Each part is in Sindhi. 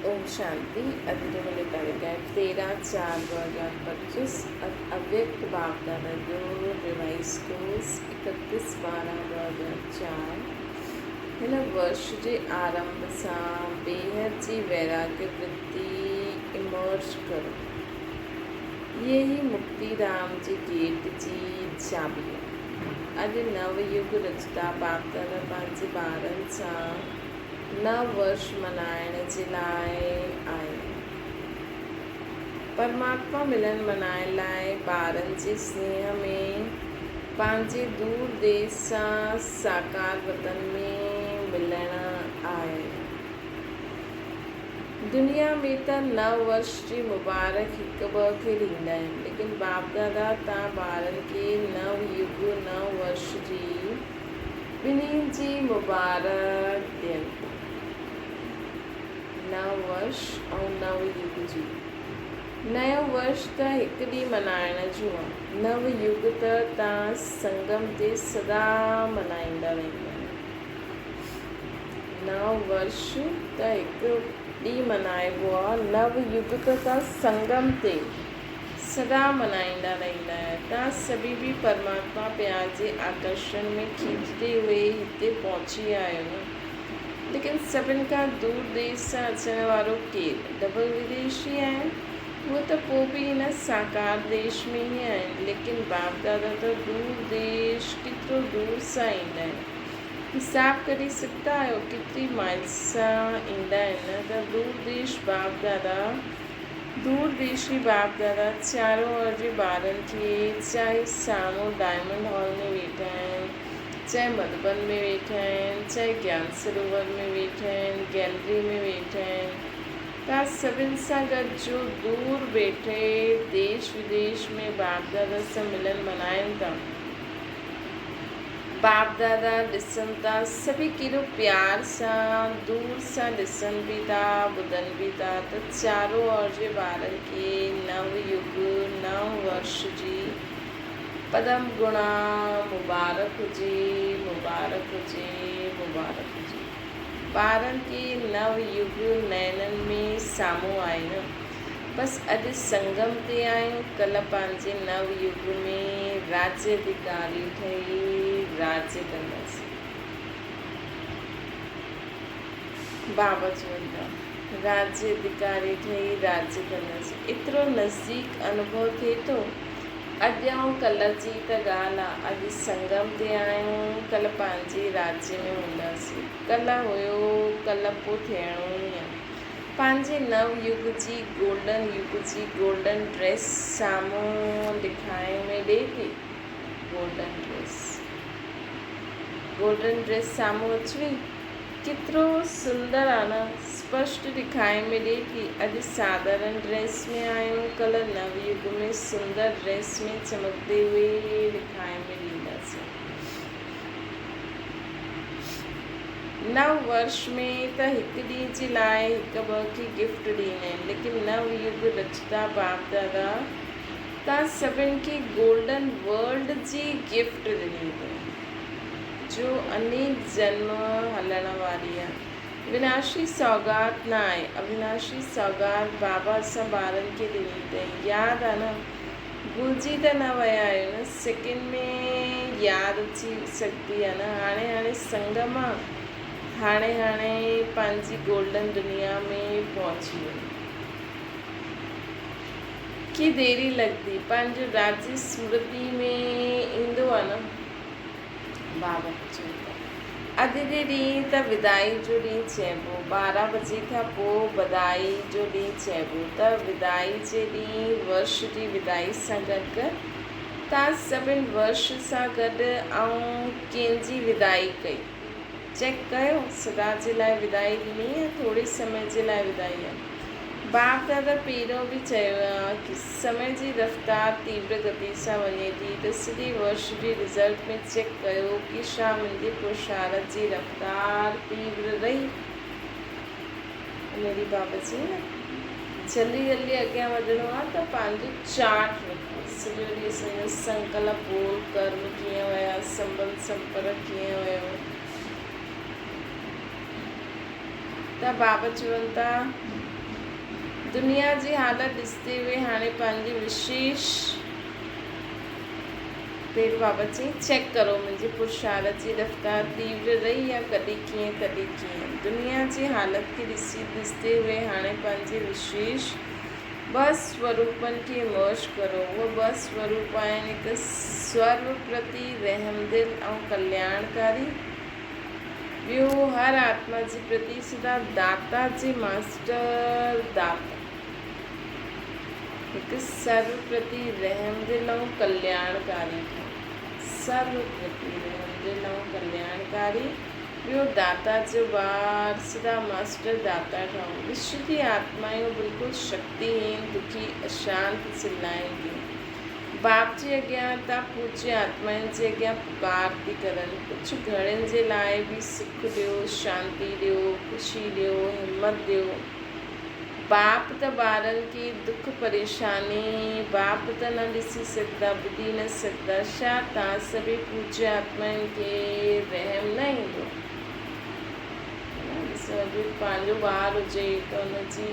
اوم شانتي اڄ جو منهنجو تاريخ آهي 13 4 2025 اڄ اويڪت باپدادا جو ريوائز ڪورس 31 12 2004 هن ورش جي آرنڀ سان بيحد جي ويراڳ ورتي ايمرج ڪرو اهي ئي مڪتي ڌام جي گيٽ جي چاٻي آهي اڄ نو يگ رچتا باپدادا پنهنجي ٻارن سان نو ورش ملهائڻ جي لاء آيو. پرماتما ملن ملهائڻ لاء ٻارن جي سنيهه ۾ پنهنجي دور ديس سان ساڪار وطن ۾ ملڻ آيو. دنيا ۾ ته نو ورش جي مبارڪ هڪ ٻه کي ڏيندا آهن، ليڪن باپ دادا تان ٻارن کي نو يگ نو ورش جي ٻنهي جي مبارڪ ڏين. نو ورش ۽ نو يگ جي. نيو ورش ته هڪ ڏينهن ملهائڻ جو آ. نو يگ ته تان سنگم تي سدا ملهائيندا رهندا آهيو. نو ورش ته هڪ ڏينهن ملهائبو آ. نو يگ ته تان سنگم تي. سدا منائيندا رهندا آهيو. توهان سڀيئي به پرماتما پيار جي آڪرشڻ ۾ کينچدي هئي هتي پهچي ويا آهيو نه؟ ليڪن سڀن کان دور ديش سان اچڻ وارو ڪير؟ ڊبل وديشي آهن. اهي ته پوء به هن ساڪار ديش ۾ ئي آهن. ليڪن باپ دادا ته دور ديش ڪيترو دور سان ايندا آهن. حساب ڪڍي سگهندا آهيو ڪيتري مائلز سان ايندا آهن نه ته دور ديش باپ دادا دور ديشي باپ دادا چارو اور جي ٻارن کي چاهي سامهون ڊائمنڊ هال ۾ ويٺا آهن، چاهي مڌوبن ۾ ويٺا آهن، چاهي گيان سروور ۾ ويٺا آهن، گيلري ۾ ويٺا آهن، تان سڀن سان گڏ جو دور ويٺي ديش وديش ۾ باپ دادا سان ملن ملهائن ٿا. باپ دادا ڏسن ٿا سڀئي ڪيڏو پيار سان دور سان ڏسن به ٿا ٻڌن به ٿا ته چارو اور جي ٻارن کي نو يگ نو ورش جي پدم گڻا مبارڪ هجي مبارڪ هجي مبارڪ هجي ٻارن کي نو يگ نينن ۾ سامهون آهي نه. بس اڄ سنگم تي آهيون، ڪلهه پنهنجي نو يگ ۾ راجيه اڌڪاري ٺهي راڄ ڪنداسين. بابا چون ٿا، راجيه اڌڪاري ٺهي راڄ ڪنداسين. ايترو نزديڪ انوڀو ٿئي ٿو. اڄ ۽ ڪلهه جي ته ڳالهه آ، اڄ سنگم تي آهيون، ڪلهه پنهنجي راجيه ۾ هونداسين. ڪلهه هيو، ڪلهه پوء ٿيڻو ئي آ. پنهنجي نو يگ جي گولڊن يگ جي گولڊن ڊريس سامهون ڏکائي ۾ ڏي ٿي. گولڊن ڊريس گولڊن ڊريس سامهون اچوي ڪيترو سندر آ نه اسپشٽ ڏکائي ۾ ڏي ٿي. اڄ ساڌارن ڊريس ۾ آهيون ڪلهه نو يگ ۾ سندر ڊريس ۾ چمڪدي هئي ڏکائي ۾ ڏينداسين. نو ورش ۾ ته هڪ ڏينهن جي لاء هڪ ٻه کي گفٽ ڏيندا آهن ليڪن نو يگ رچتا باپ دادا تان سڀن کي گولڊن ورلڊ جي گفٽ ڏني اٿن جو انيڪ جنم هلڻ واري آهي وناشي سوغات نه آهي اوناشي سوغات بابا اسان ٻارن کي ڏني اٿئي ياد آهي نه ڀلجي ته نه ويا آهيو نه سيڪنڊ ۾ ياد اچي سگهندي آهي نه هاڻي هاڻي سنگم آ هاڻي هاڻي پنهنجي گولڊن دنيا ۾ پهچي وڃ ڪي ديري لڳندي پنهنجو راجي سمرتي ۾ ايندو آ نه بابا چون ٿا. اڄ جي ڏينهن ته ودائي جو ڏينهن چئبو. 12 بجي کان پوء بدائي جو ڏينهن چئبو ته ودائي جي ڏينهن ورش جي ودائي سان گڏ گڏ تان سڀن ورش سان گڏ آئون ڪنهن جي ودائي ڪئي؟ چيڪ ڪيو سدا جي لاء ودائي ڏني يا ٿوري سمي جي لاء ودائي آ؟ باپ دادا پهريون به چيو آ ڪي سمي جي رفتار تيور گتي سان وڃي ٿي ته سڄي ورش جي رزلٽ ۾ چيڪ ڪيو ڪي ڇا منهنجي پرشارت جي رفتار تيور رهي؟ ان ڏينهن بابا چيو نه جلدي جلدي اڳيان وڌڻو آ ته پنهنجو چارٽ رکو سڄو ڏينهن اسان جو سنڪلپ بول ڪرم ڪيئن ويا سنبنڌ سمپرڪ ڪيئن ويو ته بابا چون ٿا دنيا جي حالت ڏسندي هئي هاڻي پنهنجي وشيش پير بابت چيائين، چيڪ ڪرو منهنجي پرشارت جي رفتار تيور رهي يا ڪڏهن ڪيئن ڪڏهن ڪيئن. دنيا جي حالت کي ڏسي ڏسندي هئي هاڻي پنهنجي وشيش ٻه سوروپن کي مرج ڪرو. اهي ٻه سوروپ آهن هڪ سرو پرتي رحمدل ۽ ڪلياڻڪاري، ٻيو هر آتما جي پرتي سدا داتا جي ماسٽر داتا. هڪ سرو پرتي رحمدل ۽ ڪلياڻڪاري ٺهو. سرو پرتي رحمدل ۽ ڪلياڻڪاري، ٻيو داتا جو ٻار سدا ماسٽر داتا ٺهو. وشو جي آتمائون بلڪل شڪتيهين، دکي، اشانت چلائين ٿيون. باپ جي اڳيان تان پوجيه آتمائن جي اڳيان پڪار ٿي ڪرن. ڪجهه گهڙين جي لاء به سک ڏيو، شانتي ڏيو، خوشي ڏيو، همت ڏيو. باپ ته ٻارن کي دک پريشاني باپ ته نه ڏسي سگهندا، ٻڌي نه سگهندا، ڇا تان سڀئي پوجيه آتمائن کي رحم نه ايندو؟ ڏسو اڄ پنهنجو ٻار هجي ته ان جي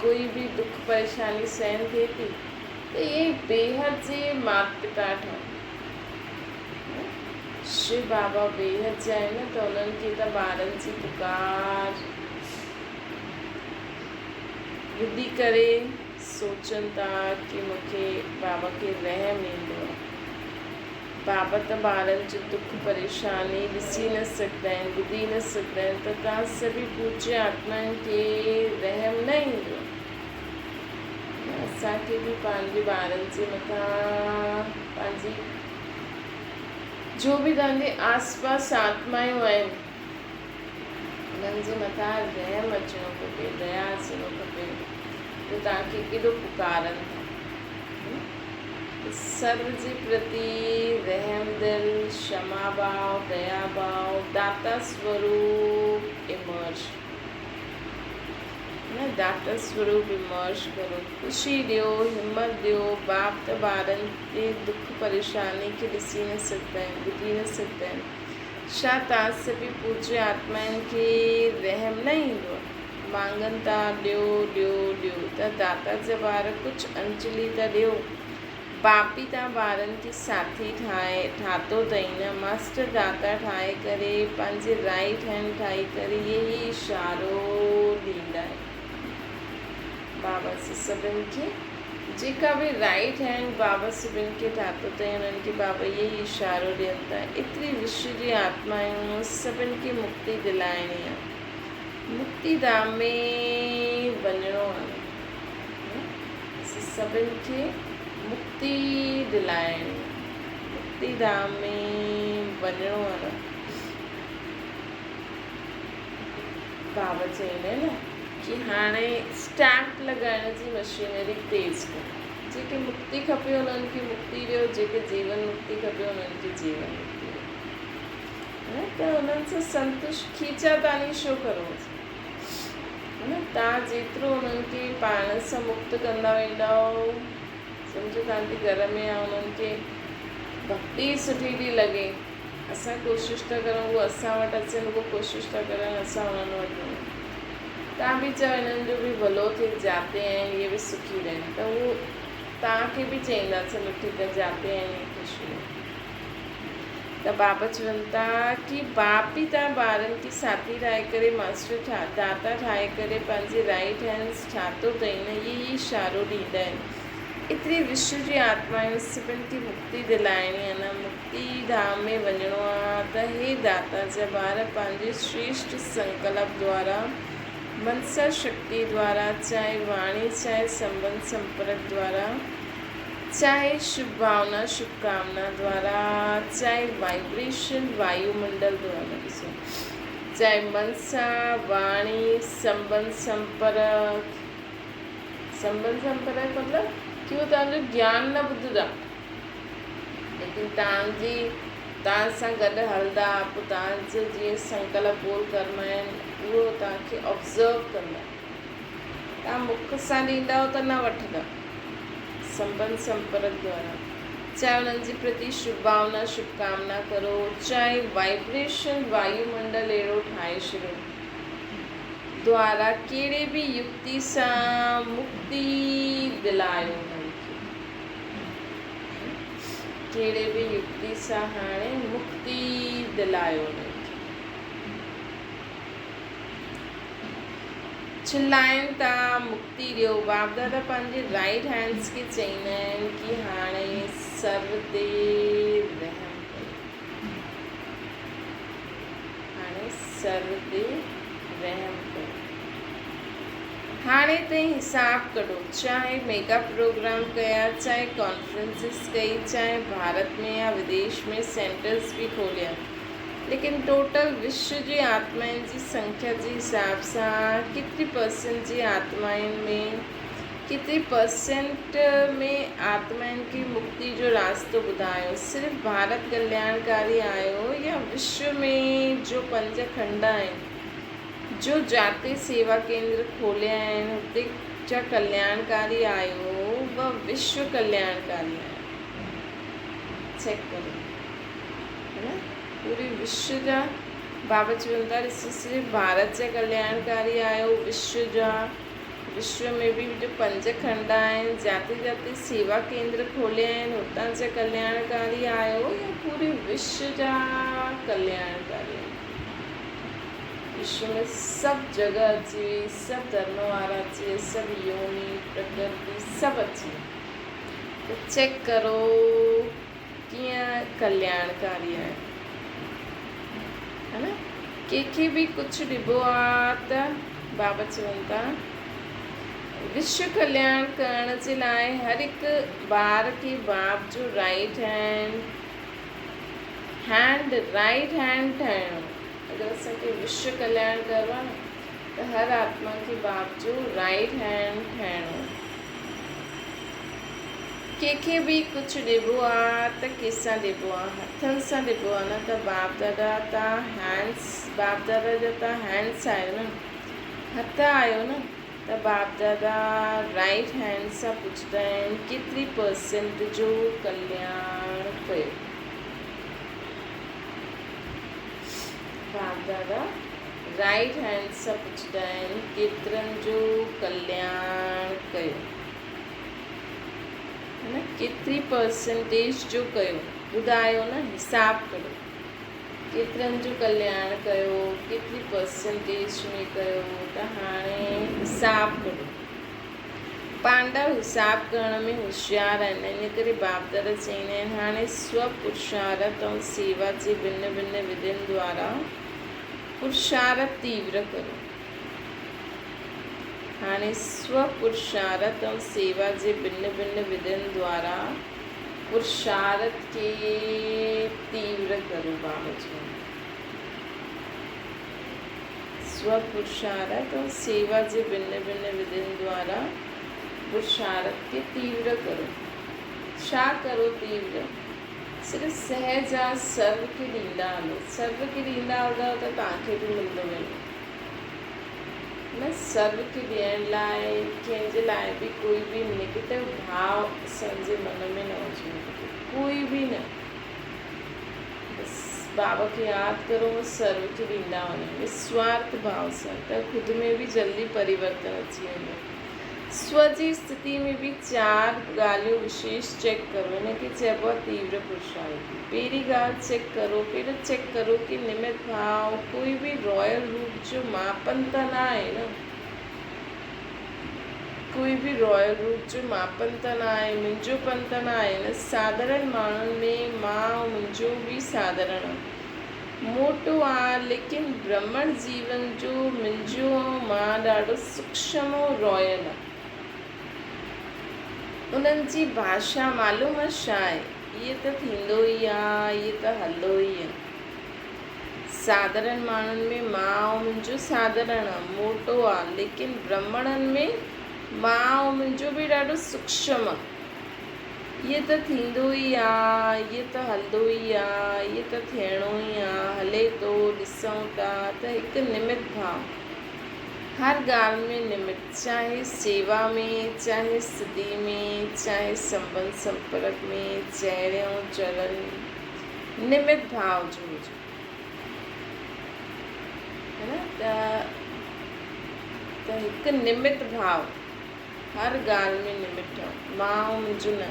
ڪوئي به دک پريشاني سهن ٿئي ٿي ته اهي بيحد جي مات پتا ٺهن. شو بابا بيحد جا آهن ته انهن کي ته ٻارن جي پڪار ٻڌي ڪري سوچن ٿا ڪي مون کي بابا کي رحم ايندو آهي. بابا ته ٻارن جو دک پريشاني ڏسي نه سگهندا آهن، ٻڌي نه سگهندا آهن ته توهان سڀئي پوجيه آتمائن کي رحم نه ايندو؟ اسان کي به پنهنجي ٻارن جي مٿان پنهنجي جو به توهان جي آس پاس آتمايون آهن انهن جي مٿان رحم اچڻو کپي، ديا اچڻو کپي جو توهان کي ڪيڏو پڪارن ٿا. سرو جي پرتي رحم دل، شما ڀاو، ديا ڀاو، داتا سوروپ امرش نه داتا سوروپ امرش ڪرو، خوشي ڏيو، همت ڏيو، باپ ته ٻارن جي دک پريشاني کي ڏسي نه سگهندا آهن، ٻڌي نه سگهندا آهن، ڇا تان سڀي پوجيه آتمائن کي رحم نه ايندو آهي؟ مانگن ٿا، ڏيو، ڏيو، ڏيو ته داتا جا ٻار ڪجهه انجلي ته ڏيو. باپي تان ٻارن کي ساٿي ٺاهي ٺاتو اٿئي نه، ماسٽر داتا ٺاهي ڪري پنهنجي رائيٽ هينڊ ٺاهي ڪري اهي ئي اشارو ڏيندا آهن. بابا سي سڀن کي جيڪا به رائيٽ هينڊ بابا سڀن کي ٺاتو اٿئي انهن کي بابا اهي ئي اشارو ڏين ٿا. ايتري وشو جي آتمائون سڀن کي مڪتي دلائڻي آهي. مڪتي ڌام ۾ وڃڻو آهي. اسين سڀن کي مڪتي دلائڻي آهي. مڪتي ڌام ۾ وڃڻو آهي. بابا چئيندا آهن نه ڪي هاڻي اسٽيمپ لڳائڻ جي مشينري تيز ڪريو. جيڪي مڪتي کپي انهن کي مڪتي ڏيو، جيڪي جيون مڪتي کپي انهن کي جيون مڪتي ڏيو. نه ته انهن سان سنتشٽ کيچا تاني ڇو ڪرو نه تان جيترو انهن کي پاڻ سان مڪت ڪندا ويندؤ سمجهو تان جي گهر ۾ آ انهن کي ڀڪتي سٺي ٿي لڳي اسان ڪوشش ٿا ڪرون هو اسان وٽ اچن هو ڪوشش ٿا ڪرن اسان انهن وٽ وڃون تان به چئو انهن جو به ڀلو ٿئي جاتي آهن اهي به سکي رهن ته هو تان کي به چئيندا چلو ٺيڪ آ جاتي آهن اهي خوش رهن. ته بابا چون ٿا ڪي باپ ئي تان ٻارن کي ساٿي ٺاهي ڪري ماسٽر ٺا داتا ٺاهي ڪري پنهنجي رائيٽ هينڊس ٺاتو اٿئي نه اهي ئي اشارو ڏيندا آهن ايتري وشو جي آتمائن سڀن کي مڪتي دلائڻي آهي نه مڪتي ڌام ۾ وڃڻو آهي ته هي داتا جا ٻار پنهنجي شريشٽ سنڪلپ دوارا منسا شڪتي دوارا چاهي واڻي چاهي سنبنڌ سمپرڪ دوارا چاهي شڀ ڀاونا شڀ ڪامنا دوارا، چاهي وائبريشن وايو منڊل دوارا ڏسو چاهي منسا، واڻي، سنبنڌ سمپرڪ، سنبنڌ سمپرڪ مطلب ڪي هو توهان جو گيان نه ٻڌندا ليڪن توهان جي توهان سان گڏ هلندا پوء توهان جو جيئن سنڪلپ بول ڪرم آهن اهو توهان کي آبزرو ڪندا توهان مک سان ڏيندؤ ته نه وٺندا. سنٻنڌ سمپرڪ دوارا چاهي انهن جي پرتي شڀ ڀاونا شڀ ڪامنا ڪرو چاهي وائبريشن وايو منڊل اهڙو ٺاهي ڇڏيو. دوارا ڪهڙي به يڪتي سان مڪتي دلايو انهن کي. ڪهڙي به يڪتي سان هاڻي مڪتي دلايو انهن کي. چلائين ٿا مڪتي ڏيو. باپ دادا پنهنجي رائيٽ هينڊس کي چئيندا آهن ڪي هاڻي سرو تي رحم ڪريو. هاڻي سر تي رحم ڪريو. هاڻي تئين حساب ڪڍو، چاهي ميگا پروگرام ڪيا، چاهي ڪانفرنسز ڪئي، چاهي ڀارت ۾ يا وديش ۾ سينٽرز به کوليا، ليڪن ٽوٽل وشو جي آتمائن جي سنکيا جي حساب سان ڪيتري پرسنٽ جي آتمائن ۾ ڪيتري پرسنٽ ۾ آتمائن کي مڪتي جو راستو ٻڌايو؟ صرف ڀارت ڪلياڻڪاري آهيو يا وشو ۾ جو پنج کنڊ آهن، جو جاتي سيوا ڪيندر کوليا آهن هتي جا ڪلياڻڪاري آهيو و وشو ڪلياڻڪاري آهيو؟ چيڪ ڪريو ها نه پوري وشو جا بابا چون ٿا ڏسو صرف ڀارت جا ڪلياڻڪاري آهيو وشو جا وشو ۾ به جو پنج کنڊ آهن، جاتي جاتي سيوا ڪيندر کوليا آهن، اتان جا ڪلياڻڪاري آهيو يا پوري وشو جا ڪلياڻڪاري آهيو؟ وشو ۾ سڀ جڳهه اچي وئي، سڀ ڌرم وارا اچي ويا، سڀ يوني، پرڪرتي سڀ اچي ويا ته چيڪ ڪرو ڪيئن ڪلياڻڪاري آهيو ها نه؟ ڪنهن کي به ڪجهه ڏبو آ ته بابا چون ٿا وشو ڪلياڻ ڪرڻ جي لاء هر هڪ ٻار کي باپ جو right hand hand right hand ٺاهڻو اگر اسان کي وشو ڪلياڻ ڪرڻو آ نه ته هر آتما کي باپ جو رائيٽ هينڊ ٺاهڻو آ. ڪنهن کي به ڪجهه ڏبو آ ته ڪيسان ڏبو آ؟ هٿن سان ڏبو آ نه ته باپ دادا تان هينڊس باپ دادا جا تان هينڊس آهيو نه هٿ آهيو نه ته باپ دادا رائيٽ هينڊ سان پڇندا آهن ڪيتري پرسنٽ جو ڪلياڻ ڪيو؟ باپ دادا رائيٽ هينڊ سان پڇندا آهن ڪيترن جو ڪلياڻ ڪيو؟ نه ڪيتري پرسنٽيج جو ڪيو ٻڌايو نه حساب ڪريو ڪيترن جو ڪلياڻ ڪيو ڪيتري پرسنٽيج ۾ ڪيو ته هاڻي حساب ڪريو پانڊو حساب ڪرڻ ۾ هوشيار آهن ان ڪري بابدر چئيندا آهن هاڻي سو پرشارت ۽ سيوا جي ڀن ڀن وڌين دوارا پرشارت تيور ڪريو هاڻي سو پرشارت ۽ سيوا جي ڀن ڀن وڌين دوارا پرشارت کي تيور ڪريو بابا چون سو پرشارت ۽ سيوا جي ڀن ڀن وڌين دوارا پرشارت کي تيور ڪريو. ڇا ڪرو تيور؟ صرف سهج آ سرو کي ڏيندا هلو. سرو کي ڏيندا هلندؤ ته توهان کي به ملندو ويندو. نه سرو کي ڏيڻ لاء ڪنهن جي لاء به ڪوئي به نيگيٽو ڀاء اسان جي من ۾ نه هجڻ کپي. ڪوئي به نه. بس بابا کي ياد ڪرو ۽ سرو کي ڏيندا وڃو نسوارٿ ڀاء سان ته خود ۾ به جلدي پريورتن اچي ويندو. سو جي استٿي ۾ به چار ڳالهيون وشيش چيڪ ڪرو ان کي چئبو آهي تيور پرشارٿي. پهرين ڳالهه چيڪ ڪرو پهريون چيڪ ڪرو ڪي نمت ڀاء ڪوئي به رائل روپ جو ماپن ته نه آهي نه. ڪوئي به رائل روپ جو ماپن ته نه آهي، منهنجو پن ته نه آهي نه ساڌارڻ ماڻهن ۾ مان ۽ منهنجو به ساڌارڻ آ. موٽو آ، ليڪن برهمڻ جيون جو منهنجو ۽ مان ڏاڍو سوڪشم ۽ رائل آ. انهن جي ڀاشا معلوم آ ڇا آهي؟ اهي ته ٿيندو ئي آ، اهي ته هلندو ئي آ. ساڌارڻ ماڻهن ۾ مان ۽ منهنجو ساڌارڻ آ، موٽو آ، ليڪن برهمڻن ۾ مان ۽ منهنجو به ڏاڍو سوڪشم آ. اهي ته ٿيندو ئي آ، اهي ته هلندو ئي آ، اهي ته ٿيڻو ئي آ، هلي ٿو، ڏسون ٿا ته هڪ نمت ڀاء. هر ڳالهه ۾ نمت، چاهي سيوا ۾، چاهي سڌي ۾، چاهي سنٻنڌ سمپرڪ ۾، چهري ۽ چلن ۾. نمت ڀاء جو هجي ها نه ته ته هڪ نمت ڀاء، هر ڳالهه ۾ نمت ٺهو، مان ۽ منهنجو نه،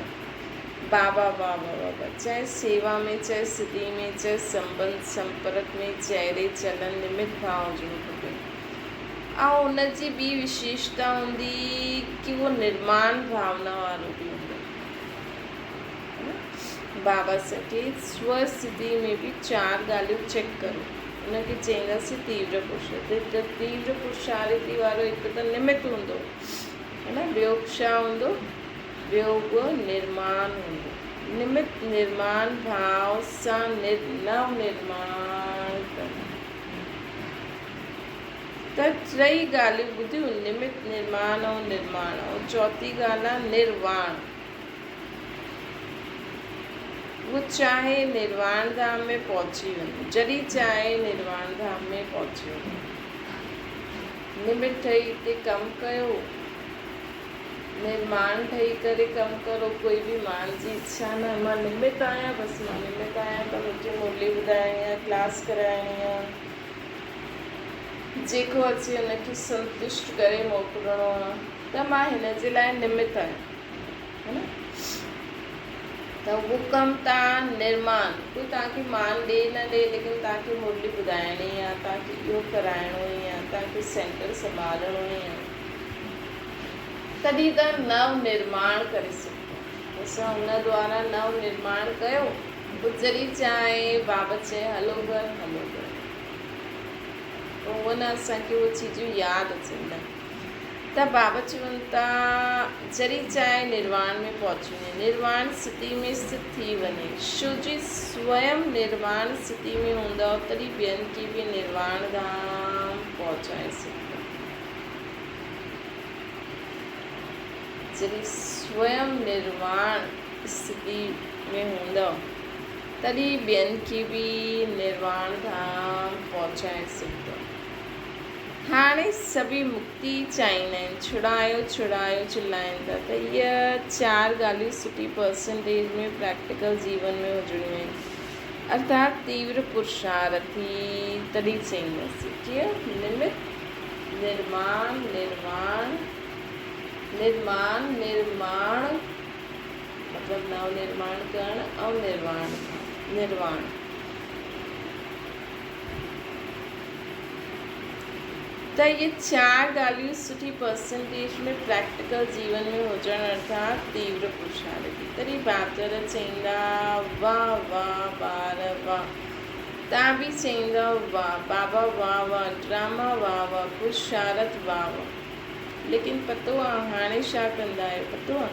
بابا بابا بابا، چاهي سيوا ۾، چاهي سڌي ۾، چاهي سنٻنڌ سمپرڪ ۾، چهري چلن نمت ڀاء هجڻو کپي ۽ ان جي ٻي وشيشتا هوندي ڪي اهو نرماڻ ڀاونا وارو به هوندو. بابا سکي سو سڌي ۾ به چار ڳالهيون چيڪ ڪرو. ان کي چئينداسين تيور پرشارٿ. ته تيور پرشارٿي وارو هڪ ته نمت هوندو هي نه، ٻيو ڇا هوندو؟ ٻيو به نرمان هوندو. نمت نرمان ڀاو سان نو نرمان ڪرڻ. ته ٽئي ڳالهيون ٻڌيون، نمت، نرمان ۽ نرماڻ ۽ چوٿين ڳالهه آهي نرواڻ. هو چاهي نرواڻ ڌام ۾ پهچي وڃي، جڏهن چاهي نرواڻ ڌام ۾ پهچي وڃي. نمت ٺهي هتي ڪم ڪيو، نرماڻ ٺهي ڪري ڪم ڪرو، ڪوئي به مان جي اڇا نه، مان نمت آهيان بس مان نمت آهيان ته مون کي مرلي ٻڌائڻي آهي، ڪلاس ڪرائڻي آهي، جيڪو اچي ان کي سنتشٽ ڪري موڪلڻو آهي ته مان هن جي لاء نمت آهيان. ها نه ته اهو ڪم تان نرمان ڪوئي توهان کي مان ڏي نه ڏي ليڪن توهان کي مرلي ٻڌائڻي آ توهان کي اهو ڪرائڻو ئي آ توهان کي سينٽر سنڀالڻو ئي آ تڏهن توهان نو نرماڻ ڪري سگهو اسان ان دوارا نو نرماڻ ڪيو پوء جڏهن چاهي بابا چئي هلو گهر هلو گهر پوء هونئن نه اسان کي اهي چيزون ياد اچن نه ته بابا چون ٿا، جڏهن چاهي نرواڻ ۾ پهچي وڃي، نرواڻ سٿي ۾ سٿ ٿي وڃي. شو جي سويم نرواڻ سٿي ۾ هوندؤ، تڏهن ٻين کي به نرواڻ ڌام پهچائي سگهندؤ. جڏهن سويم نرواڻ سٿي ۾ هوندؤ، تڏهن ٻين کي به نرواڻ ڌام پهچائي سگهندؤ. هاڻي سڀئي مڪتي چاهيندا آهن، ڇڙايو ڇڙايو چلائين ٿا ته اهي چار ڳالهيون سٺي پرسنٽيج ۾ پريڪٽيڪل جيون ۾ هجڻيون آهن ارٿات تيور پرشارٿي تڏهن چئينداسين ڪيئن نمت نرمان نرواڻ نرمان نرماڻ مطلب نو نرماڻ ڪرڻ ۽ نرواڻ نرواڻ. ته اهي چار ڳالهيون سٺي پرسنٽيج ۾ پريڪٽيڪل جيون ۾ هجڻ ارٿات تيور پرشارٿي. تڏهن ڀاتر چئيندا واه واه ٻار واه. تان به چئيندؤ واه بابا واه واه ڊراما واه واه پرشارٿ واه واه. ليڪن پتو آ هاڻي ڇا ڪندا آهيو پتو آ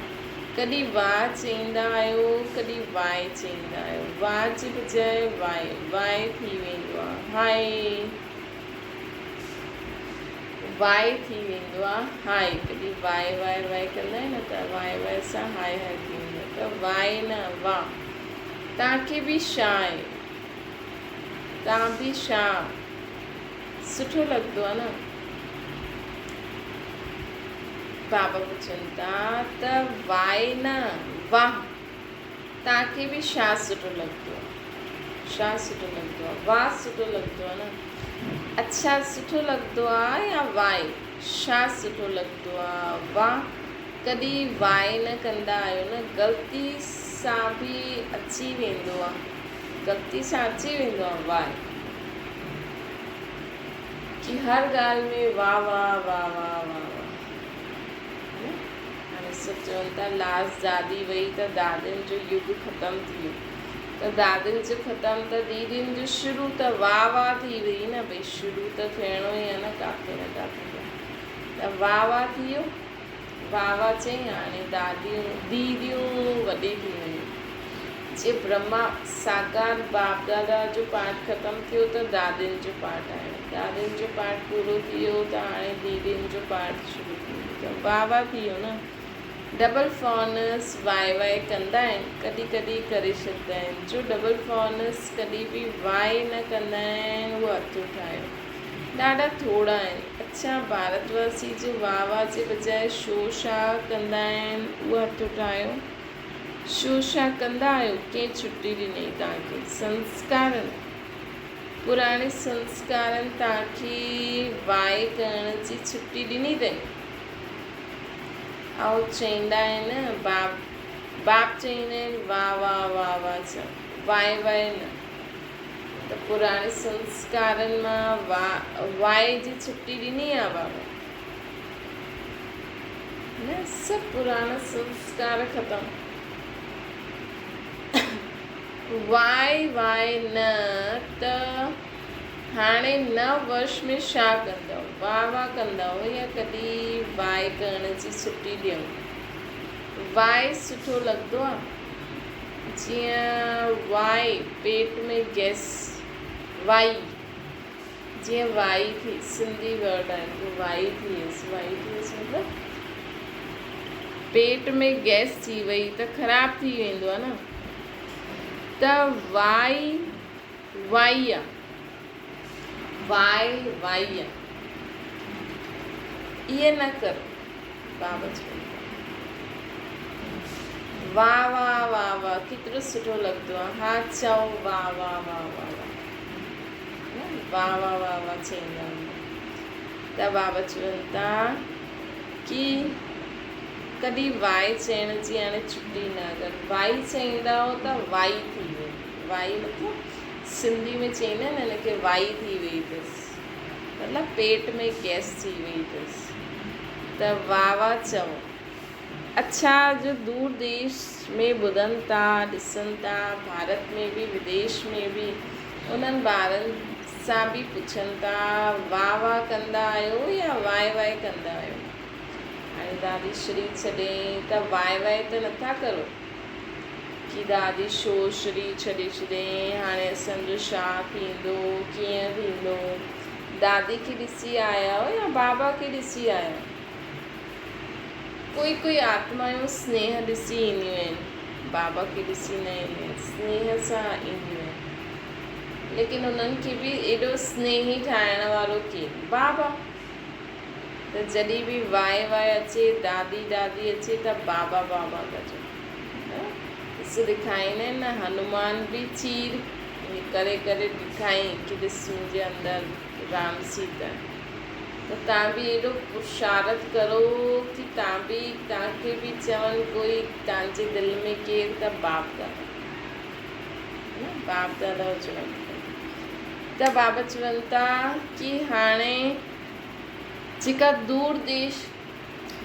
ڪڏهن واء چئيندا آهيو ڪڏهن واء چئيندا آهيو واء جي بجاء واء واء ٿي ويندو آ هاء واء ٿي ويندو آ هاء ڪڏهن واء واء واء ڪندا آهيو نه ته واء واء سان هاء هاء ٿي ويندو آ ته واء نه وا تان کي به شا آهي تان به شا سٺو لڳندو آ نه. بابا پڇن ٿا ته وائي نه واهه توهان کي به ڇا سٺو لڳندو آ؟ ڇا سٺو لڳندو آ؟ واهه سٺو لڳندو آ نه. اڇا سٺو لڳندو آ يا وائي؟ ڇا سٺو لڳندو آ؟ واهه ڪڏهن وائي نه ڪندا آهيو نه غلطي سان به اچي ويندو آ. غلطي سان اچي ويندو آ وائي. ڪي هر ڳالهه ۾ واه واه واه واه واه واه نه هاڻي سڀ چون ٿا لاس دادي وئي ته دادين جو يگ ختم ٿي ويو ته دادين جو ختم ته ديدين جو شروع ته واه واه ٿي وئي نه ڀئي شروع ته ٿيڻو ئي آهي نه ڪاٿي نه ڪاٿي ته واه واه ٿي ويو واه واه چئي هاڻي داديون ديديون وڏي ٿي ويون. جي برهما ساڪار باپ دادا جو پارٽ ختم ٿيو ته دادين جو پارٽ آيو. دادين جو پارٽ پورو ٿي ويو ته هاڻي ديدين جو پارٽ شروع ٿي ويو ته واه واه ٿي ويو نه. ڊبل فونس واء واء ڪندا آهن ڪڏهن ڪڏهن ڪري ڇڏدا آهن جو ڊبل فونس ڪڏهن به واء نه ڪندا آهن اهو هٿ اٺايو. ڏاڍا ٿورا آهن. اڇا ڀارت واسي جو واھ واھ جي بجاء شو شا ڪندا آهن اهو هٿ اٺايو. شو شا ڪندا آهيو ڪنهن ڇٽي ڏنئي توهان کي سنسڪارن. پراڻي سنسڪارن توهان کي وائي ڪرڻ جي ڇٽي ڏني اٿئي. ۽ چئيندا آهن باپ باپ چئيندا آهن واه واه واه واه چئو وائي وائي نه ته پراڻي سنسڪارن مان وائي جي ڇٽي ڏني آ بابا نه سڀ پراڻا سنسڪار ختم. وائي وائي نه ته هاڻي نه ورش ۾ ڇا ڪندؤ؟ واهه واهه ڪندؤ يا ڪڏهن وائي ڪرڻ جي ڇٽي ڏيون؟ وائي سٺو لڳندو آ؟ جيئن وائي پيٽ ۾ گئس وائي جيئن وائي ٿي سنڌي ورڊ آهي ڪي وائي ٿي ويس وائي ٿي ويس مطلب پيٽ ۾ گئس ٿي وئي ته خراب ٿي ويندو آ نه ته وائي وائي آ وائي وائي آ ائين نه ڪر بابا چون ٿا واه واه واه واه ڪيترو سٺو لڳندو آ ها چئو واه واه واه واه واه واه واه واه واه چئيندا آهن ته بابا چون ٿا ڪي ڪڏهن وائي چئڻ جي هاڻي ڇٽي نه اگر وائي چئيندا هو ته وائي ٿي ويندي وائي مطلب سنڌي ۾ چئيندا آهن هن کي وائي ٿي وئي اٿس مطلب پيٽ ۾ گئس ٿي وئي اٿس ته واهه واهه چئو اڇا جو دور ديش ۾ ٻڌن ٿا ڏسن ٿا ڀارت ۾ به وديش ۾ به انهن ٻارن سان به پڇن ٿا واهه واهه ڪندا آهيو يا وائي وائي ڪندا آهيو هاڻي دادي شري ڇڏين ته وائي وائي ته نٿا ڪرو ڪي دادي شو شري ڇڏي ڇڏين هاڻي اسان جو ڇا ٿيندو ڪيئن ٿيندو دادي کي ڏسي آيا آهيو يا بابا کي ڏسي آيا آهيو ڪوئي ڪوئي آتمايون سنيهه ڏسي اينديون آهن، بابا کي ڏسي نه اينديون آهن، سنيهه سان اينديون آهن، ليڪن انهن کي به ايڏو سنيهي ٺاهڻ وارو ڪير؟ بابا. ته جڏهن به وائي وائي اچي، دادي دادي اچي ته بابا بابا ڪجو. ڏس ڏکائيندا آهن نه هنومان به چير ائين ڪري ڪري ڏکائين ڪي ڏس منهنجي اندر رام سيتا. ته تان به ايڏو پرشارٿ ڪرو ڪي تان به تان کي به چون ڪوئي تان جي دل ۾ ڪير ته باپ دادا نه باپ دادا هجڻ کپي ته بابا چون ٿا ڪي هاڻي جيڪا دور ديش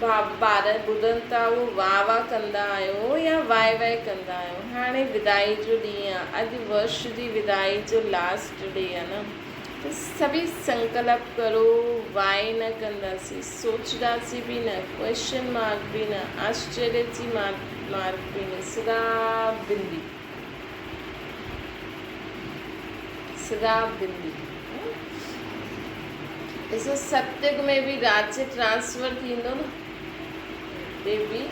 ٻار ٻڌن ٿا اهو واهه واهه ڪندا آهيو يا وائي وائي ڪندا آهيو هاڻي ودائي جو ڏينهن آهي اڄ ورش جي ودائي جو لاسٽ ڊي آهي نه ته سڀئي سنڪلپ ڪرو وائي نه ڪنداسين سوچداسين به نه ڪوئسچن مارڪ به نه آشچريه جي مارڪ به نه سدا بندي سدا بندي ڏسو ستيگ ۾ به راجيه ٽرانسفر ٿيندو نه هتي به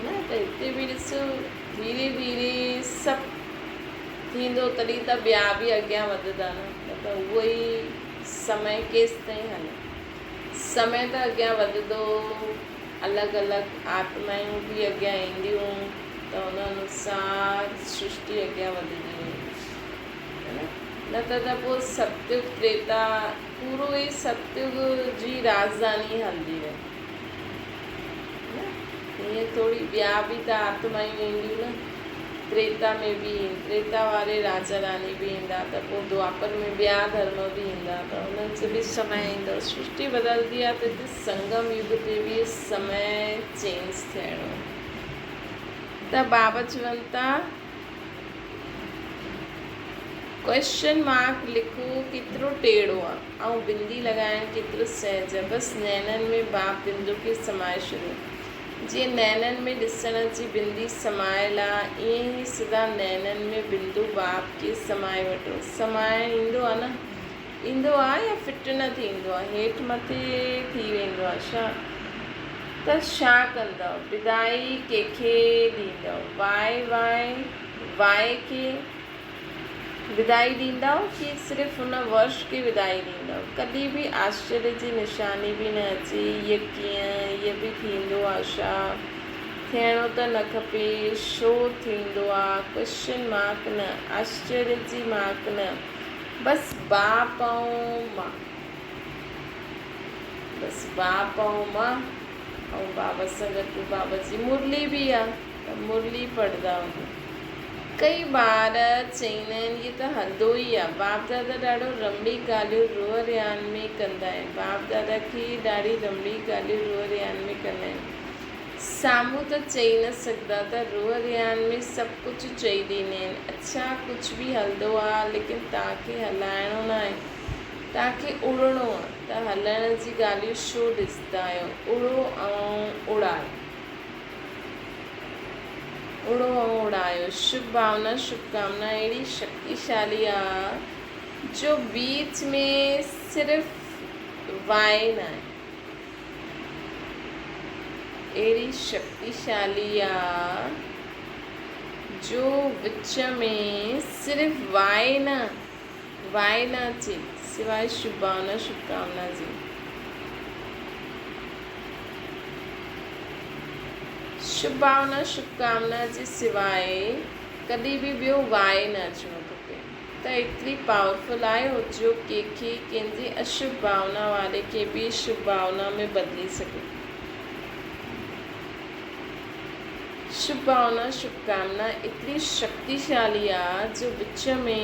نه ته هتي به ڏسو ڌيري ڌيري سڀ ٿيندو تڏهن ته ٻيا به اڳيان وڌندا نه نه ته اهو ئي سمي ڪيستائين هلي سمي ته اڳيان وڌندو الڳ الڳ آتمائون به اڳيان اينديون ته ان انوسار سرشٽي اڳيان وڌندي ويندي نه ته ته پوء ستيگ تريتا پورو ئي ستيگ جي راڄڌاني هلندي رهي نه ائين ٿوري ٻيا به ته آتمائون اينديون نه تريتا ۾ به تريتا واري راجا راني به ايندا ته پوء دوآپر ۾ ٻيا ڌرم به ايندا ته انهن جو به سمي ايندو سرشٽي بدلندي آهي ته هتي سنگم يگ تي به سمي چينج ٿيڻو ته بابا چون ٿا ڪوئسچن مارڪ لکو ڪيترو ٽيڙو آ ۽ بندي لڳائڻ ڪيترو سهج آ بس نينن ۾ باپ بندو کي سمائي ڇڏيو جيئن نينن ۾ ڏسڻ جي بندي سمايل آ ائين ئي سدا نينن ۾ بندو باپ کي سمائي وٺو سمائڻ ايندو آ نه ايندو آ يا فٽ نه ٿيندو آ هيٺ مٿي ٿي ويندو آ ڇا ته ڇا ڪندؤ بدائي ڪنهن کي ڏيندؤ وائي وائي وائي کي ودائي ڏيندؤ ڪي صرف ان ورش کي ودائي ڏيندؤ؟ ڪڏهن به آشچريه جي نشاني به نه اچي، هيء ڪيئن، هيء به ٿيندو آ ڇا؟ ٿيڻو ته نه کپي، ڇو ٿيندو آ؟ ڪوئسچن مارڪ نه، آشچريه جي مارڪ نه. بس باپ ۽ مان. بس باپ ۽ مان ۽ بابا سان گڏ بابا جي مرلي به آ ته مرلي پڙهندا وڃو. ڪئي ٻار چئيندا آهن هي ته هلندو ئي آ. باپ دادا ڏاڍو رمڙي ڳالهيون روح ريان ۾ ڪندا آهن. باپ دادا کي ڏاڍي رمڙي ڳالهيون روح ريان ۾ ڪندا آهن. سامهون ته چئي نه سگهندا ته روح ريان ۾ سڀ ڪجهه چئي ڏيندا آهن. اڇا ڪجهه به هلندو آ ليڪن توهان کي هلائڻو ناهي. توهان کي اڙڻو آ ته هلڻ جي ڳالهيون ڇو ڏسندا آهيو. اڙو ۽ اڙايو. اڙو ۽ اڙايو. شڀ ڀاونا شڀ ڪامنا اهڙي شڪتيشالي آ جو بيچ ۾ صرف واء ناهي. اهڙي شڪتيشالي آ جو وچ ۾ صرف واء نه واء نه اچي سواء شڀ ڀاونا شڀ ڪامنا جي. شڀ ڀاونا شڀ ڪامنا جي سواء ڪڏهن به ٻيو واء نه اچڻو کپي. ته ايتري پاورفل آهيو جو ڪنهن کي ڪنهن جي اشڀ ڀاونا واري کي به شڀ ڀاونا ۾ بدلي سگهي. شڀ ڀاونا شڀ ڪامنا ايتري شڪتيشالي آ جو وچ ۾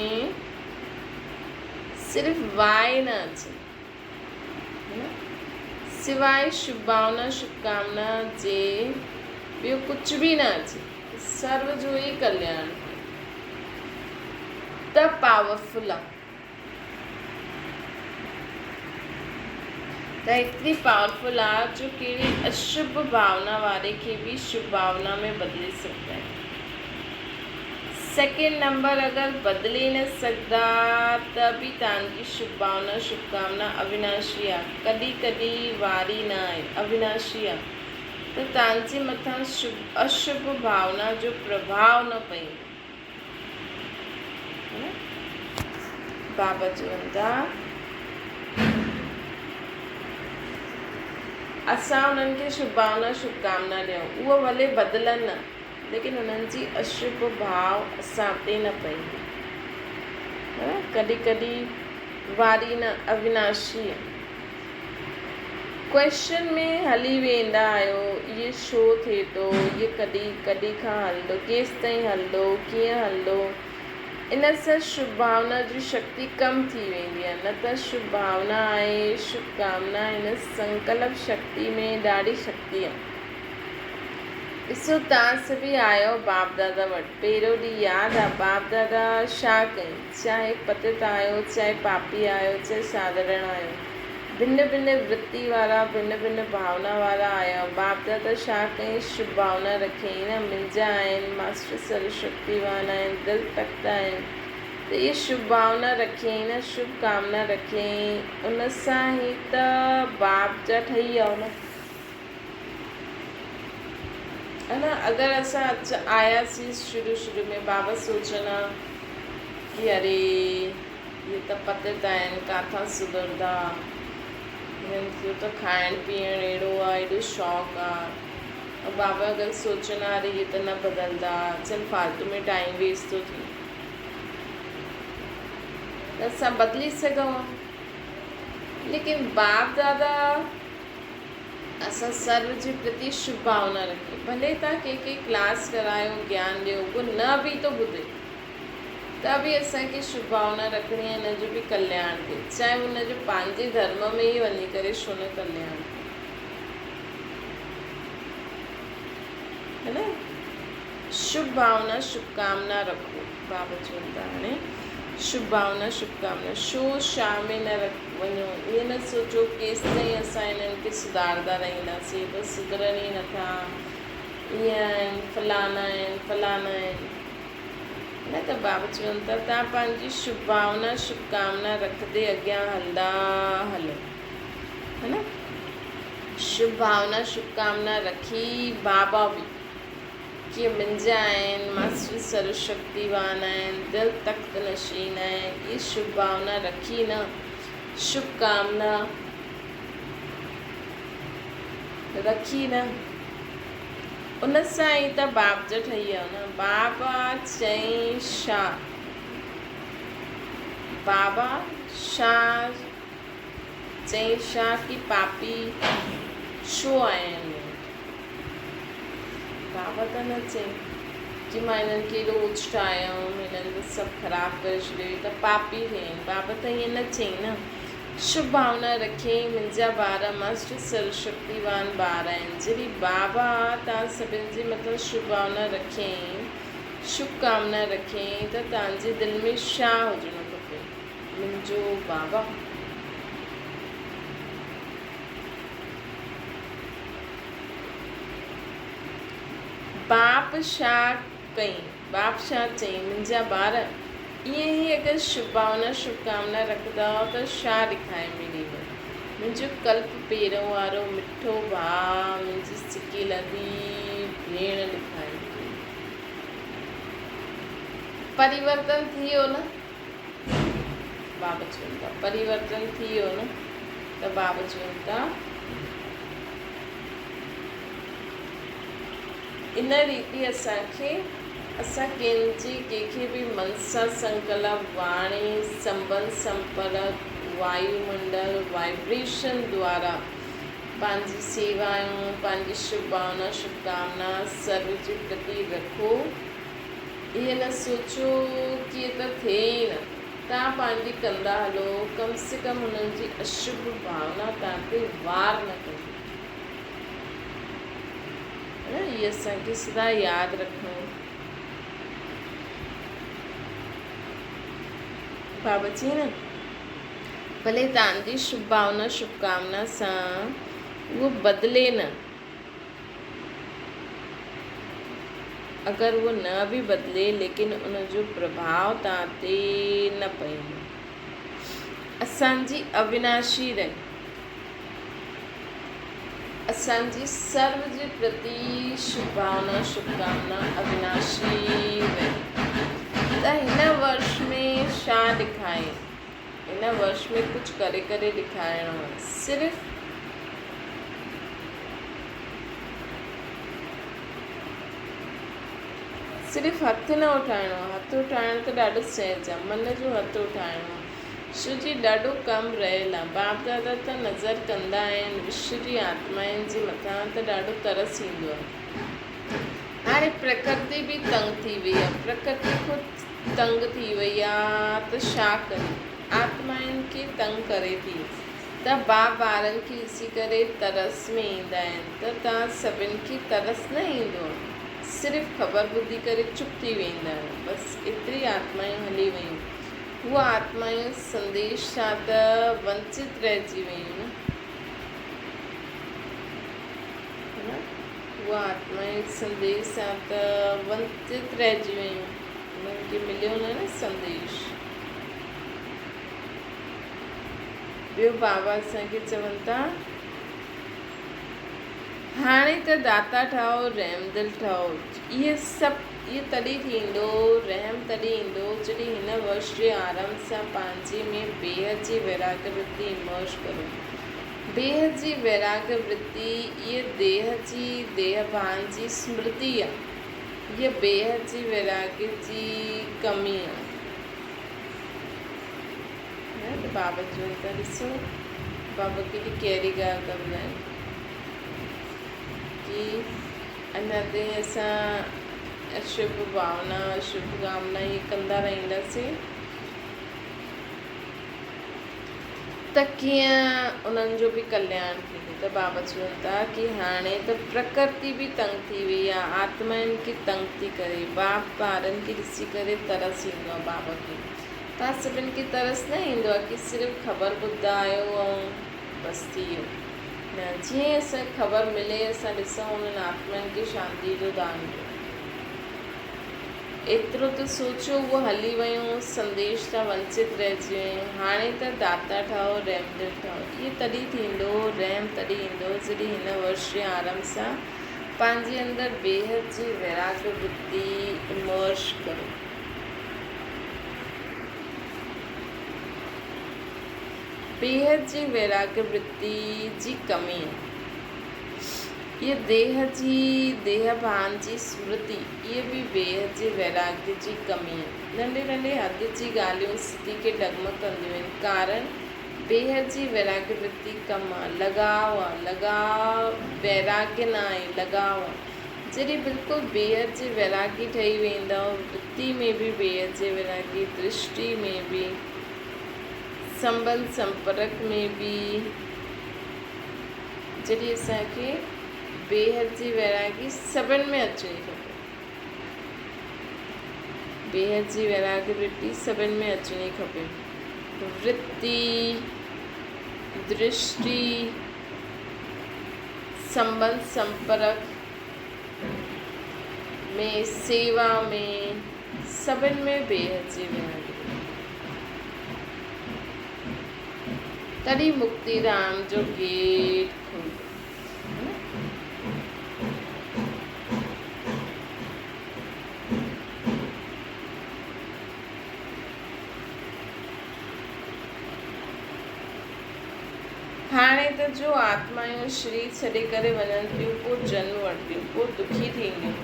صرف واء نه اچي سواء شڀ ڀاونا شڀ ڪامنا جي ٻيو ڪجهه به نه اچي. سرو جو ئي ڪلياڻ ٿئي ته پاورفل آ. ته ايتري پاورفل آ جو ڪهڙي اشڀ ڀاونا واري کي به شڀ ڀاونا ۾ بدلي سگهندا آهن. سيڪنڊ نمبر اگر بدلي نه سگهندا ته به تان جي شڀ ڀاونا شڀ ڪامنا اويناشي آ ڪڏهن ڪڏهن واري نه آهي اويناشي آ. ته توهان جي مٿان اشڀ ڀاونا جو پرڀاء نه پئيندو. بابا چون ٿا، اسان انهن کي شڀ ڀاونا شڀ ڪامنا ڏيون، اهو ڀلي بدلن نه، ليڪن انهن جي اشڀ ڀاء اسان تي نه پئيندي. ڪڏهن ڪڏهن واري نه اويناشي. ڪوئسچن ۾ هلي ويندا آهيو اهي ڇو ٿئي ٿو اهي ڪڏهن ڪڏهن کان هلندو ڪيستائين هلندو ڪيئن هلندو ان سان شڀ ڀاونا جي شڪتي ڪم ٿي ويندي آهي نه ته شڀ ڀاونا آهي شڀ ڪامنا هن سنڪلپ شڪتي ۾ ڏاڍي شڪتي آهي ڏسو تان سڀئي آيو باپ دادا وٽ پهريون ڏينهن ياد آ باپ دادا ڇا ڪئي چاهي پتت آهيو، چاهي پاپي آهيو، چاهي ساڌارڻ آهيو. ڀن ڀن ورتي وارا، ڀن ڀن ڀاونا وارا آهيو. باپ دادا ڇا ڪيائين؟ شڀ ڀاونا رکيائين نه. منهنجا آهن، ماسٽر سرو شڪتيوان آهن، دل تخت آهن. ته اهي شڀ ڀاونا رکيائين نه، شڀ ڪامنا رکيائين. ان سان ئي ته باپ جا ٺهي ويا نه. انا اگر اسان اچ آياسين شروع شروع ۾ بابا سوچن ها ڪي اري هي ته پتت آهن ڪاٿان سڌرندا هنن جو ته کائڻ پيئڻ اهڙو آ ايڏو شوق آ ۽ بابا اگر سوچن ها اري هي ته نه بدلدا چل فالتو ۾ ٽائيم ويسٽ ٿو ٿئي ته اسان بدلي سگهون ها ليڪن باپ دادا اسان سرو جي پرتي شڀ ڀاونا رکي. ڀلي توهان ڪنهن کي ڪلاس ڪرايو، گيان ڏيو، اهو نه به ٿو ٻڌي ته به اسان کي شڀ ڀاونا رکڻي آهي ان جو به ڪلياڻ ٿئي، چاهي ان جو پنهنجي ڌرم ۾ ئي وڃي ڪري ڇو نه ڪلياڻ ٿئي. هي نه؟ شڀ ڀاونا شڀ ڪامنا رکو. بابا چون ٿا هاڻي شڀ ڀاونا شڀ ڪامنا شو شا ۾ نه وڃو ائين نه سوچو ڪيستائين اسان هنن کي سڌارندا رهنداسين بس سڌرن ئي نٿا ائين آهن فلانا آهن فلانا آهن نه ته بابا چون ٿا تان پنهنجي شڀ ڀاونا شڀ ڪامنا رکندي اڳيان هلندا هلو هي نه شڀ ڀاونا شڀ ڪامنا رکي بابا به ڪيئن منهنجا آهن، ماسٽر سرو شڪتيوان آهن، دل تخت نشين آهن، اهي شڀ ڀاونا رکي نه، شڀ ڪامنا رکي نه، ان سان ئي ته باپ جا ٺهي ويا نه، بابا چئين ڇا؟ بابا ڇا چئين ڇا ڪي پاپي ڇو آيا آهن مون وٽ؟ بابا ته نه چئين ڪي مان هنن کي ايڏو اڇٽايم، هنن ته سڀ خراب ڪري ڇڏيو، هي ته پاپي ٿي آهن. بابا ته ائين نه چئين نه. شڀ ڀاونا رکيائين، منهنجا ٻار مست سرشڪتيوان ٻار آهن. جڏهن بابا توهان سڀن جي مٿان شڀ ڀاونا رکيائين، شڀ ڪامنا رکيائين ته توهان جي دل ۾ ڇا هجڻو کپي؟ منهنجو بابا. باپ ڇا ڪئين؟ باپ ڇا چئين؟ منهنجا ٻار، ائين ئي اگر شڀ ڀاونا شڀ ڪامنا رکندؤ ته ڇا ڏکائي ۾ ڏيندو؟ منهنجو ڪلپ پيرون وارو مٺو ڀاء، منهنجي سڪيلڌي ڀيڻ ڏکائي ۾ ڏيندو. پريورتن ٿي ويو نه؟ باب چون ٿا. پريورتن ٿي ويو نه؟ ته باب چون ٿا. ان ريتي اسان کي اسان ڪنهن جي ڪنهن کي به منسا سنڪلپ، واڻي، سنبنڌ سمپرڪ، وايو منڊل، وائبريشن دوارا پنهنجي سيوائون، پنهنجي شڀ ڀاونا، شڀ ڪامنا سرو جي پرتي رکو. ائين نه سوچو ڪي ائين ته ٿئي ئي نه. توهان پنهنجي ڪندا هلو، ڪم سي ڪم هنن جي اشڀ ڀاونا توهان تي وار نه ڪندي. ها نه هي اسان کي سدا ياد رکڻو. بابا چئي نه ڀلي توهان جي شڀ ڀاونا شڀ ڪامنا سان اهو بدلي نه. اگر اهو نه به بدلي ليڪن ان جو پرڀاء توهان تي نه پوندو. اسان جي اويناشي رهي. اسان جي سرو جي پرتي شڀ ڀاونا شڀ ڪامنا اويناشي رهي. ته هن ورش ۾ ڇا ڏکائي؟ هن ورش ۾ ڪجهه ڪري ڪري ڏيکارڻو آهي. صرف صرف هٿ نه اٺائڻو آهي. هٿ اٺائڻ ته ڏاڍو سهج آهي. من جو هٿ اٺائڻو آهي. شو جي ڏاڍو ڪم رهيل آهي. باپ دادا ته نظر ڪندا آهن وشو جي آتمائن جي مٿان ته ڏاڍو ترس ايندو آهي. هاڻي پرڪرتي به تنگ ٿي وئي آهي. پرڪرتي خود تنگ ٿي وئي آ ته ڇا ڪري؟ آتمائن کي تنگ ڪري ٿي ته باپ ٻارن کي ڏسي ڪري ترس ۾ ايندا آهن ته توهان سڀن کي ترس نه ايندو آ صرف خبر ٻڌي ڪري چپ ٿي ويندا آهيو بس ايتري آتمائون هلي ويون هو آتمائون سنديش سان ته ونچت رهجي ويون نه. اها آتمائون سنديش سان ته ونچت رهجي ويون. انهن کي مليو نه نه سنديش. ٻيو بابا اسان کي چون ٿا هاڻي ته داتا ٺاهو رحمدل ٺاهو. اهي سڀ اهي تڏهن ٿيندو رحم تڏهن ايندو جڏهن هن ورش جي آرنڀ سان پنهنجي ۾ بيحد جي ويراڳ ورتي امرش ڪرو. بيحد جي ويراڳ ورتي اهي ديهه جي ديهه ڀان جي سمرتي آ. هيء بيحد جي ويراڳي جي ڪمي آ. نه ته بابا چون ٿا ڏسو بابا ڪيڏي ڪهڙي ڳالهه ٿا ٻڌائين ڪي اڃا تائين اسان اشڀ ڀاونا اشڀ ڪامنا ائين ڪندا رهنداسين. ته ڪيئن انهن جو به ڪلياڻ ٿيندو ته بابا چون ٿا ڪي هاڻي ته پرڪرتي به تنگ ٿي وئي آهي آتمائن کي تنگ ٿي ڪري باپ ٻارن کي ڏسي ڪري ترس ايندو آهي بابا کي توهان سڀن کي ترس نه ايندو آهي ڪي صرف خبر ٻڌايو ۽ بس ٿي ويو نه جيئن ئي اسان کي خبر ملي اسان ڏسون انهن آتمائن کي شانتي جو دان ڏيو. ايترو ته سوچيو اهو هلي ويون، سنديش تان ونچت رهجي ويون. هاڻي ته داتا ٺهو، رحمدل ٺهو. اهو تڏهن ٿيندو، رحم تڏهن ايندو، جڏهن هن ورش جي آرنڀ سان پنهنجي اندر بيحد جي ويراڳ ورتي امرش ڪرو. بيحد جي ويراڳ ورتي جي ڪمي آهي. اها ديهه جي ديهه ڀان جي سمرتي، اهي به بيحد جي ويراڳ جي ڪمي. ننڍي ننڍي حد جي ڳالهيون اسٿتي کي ڊڳمڳ ڪنديون آهن. ڪارڻ بيحد جي ويراڳ ورتي ڪم آ، لڳاء آ، لڳاء ويراڳ نه آهي، لڳاء آ. جڏهن بلڪل بيحد جي ويراڳي ٺهي ويندؤ، ورتي ۾ به بيحد جي ويراڳي، درشٽي ۾ به، سنٻنڌ سمپرڪ ۾ به، جڏهن اسان کي بيحد جي ويراڳي سڀن ۾ اچڻي کپي. بيحد جي ويراڳ ورتي سڀن ۾ اچڻي کپي. ورتي، درشٽي، سنٻنڌ سمپرڪ ۾، سيوا ۾، سڀن ۾ بيحد جي ويراڳي. تڏهن مڪتي ڌام جو گيٽ کلندو. هاڻي ته جو آتمائون شرير ڇڏي ڪري وڃن ٿيون، پوء جنم وٺنديون، پوء دکي ٿينديون.